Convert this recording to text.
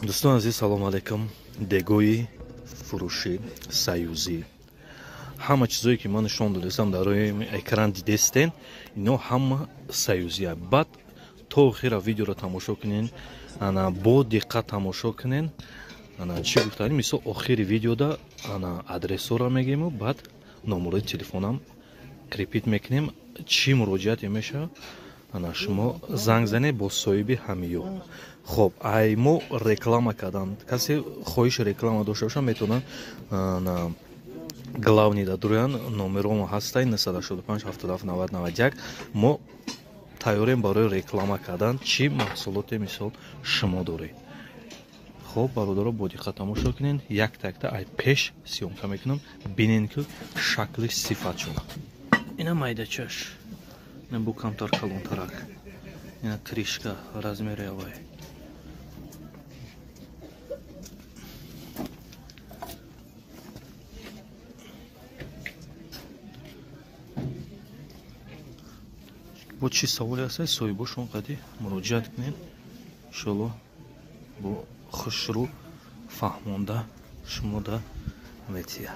Дӯстони азиз, салому алайкум. Дегои фурӯшӣ Союзӣ. Ҳама чизое ки ман нишон додастам дар рӯи экран дидестен, ино ҳама Союзия. Баъд то охира видеоро тамошо кунен, ана бо диққат тамошо кунен. Ана чӣ гуфтанӣ, мисол охири видеода ана адресҳоро мегӯему, баъд номерои телефонам крепить мекунем. Чӣ муроҷиате мешавад, ана шумо занг занед бо соҳиби ҳамиё. Хоб, ай мо реклама кардан, касе хоҳиши реклама дошта боша, метавонад главный да дуроян, номеромо ҳастай 985 77 90 91. Мо тайёрем барои реклама кардан, чӣ маҳсулоте мисол шумо доред. Хоб, бародаро, бо диққат тамошо кунед, якта якта ай пеш съёмка мекунам, бинед ки шакли сифатшон. Ина майдачаш, ина бу камтар калонтарак, ина крышка размери авай. Бо чӣ саволе ҳаста, соҳибошон қади муроҷиат кунед, иншоалло бо хушрӯ фаҳмонда шумо да метия.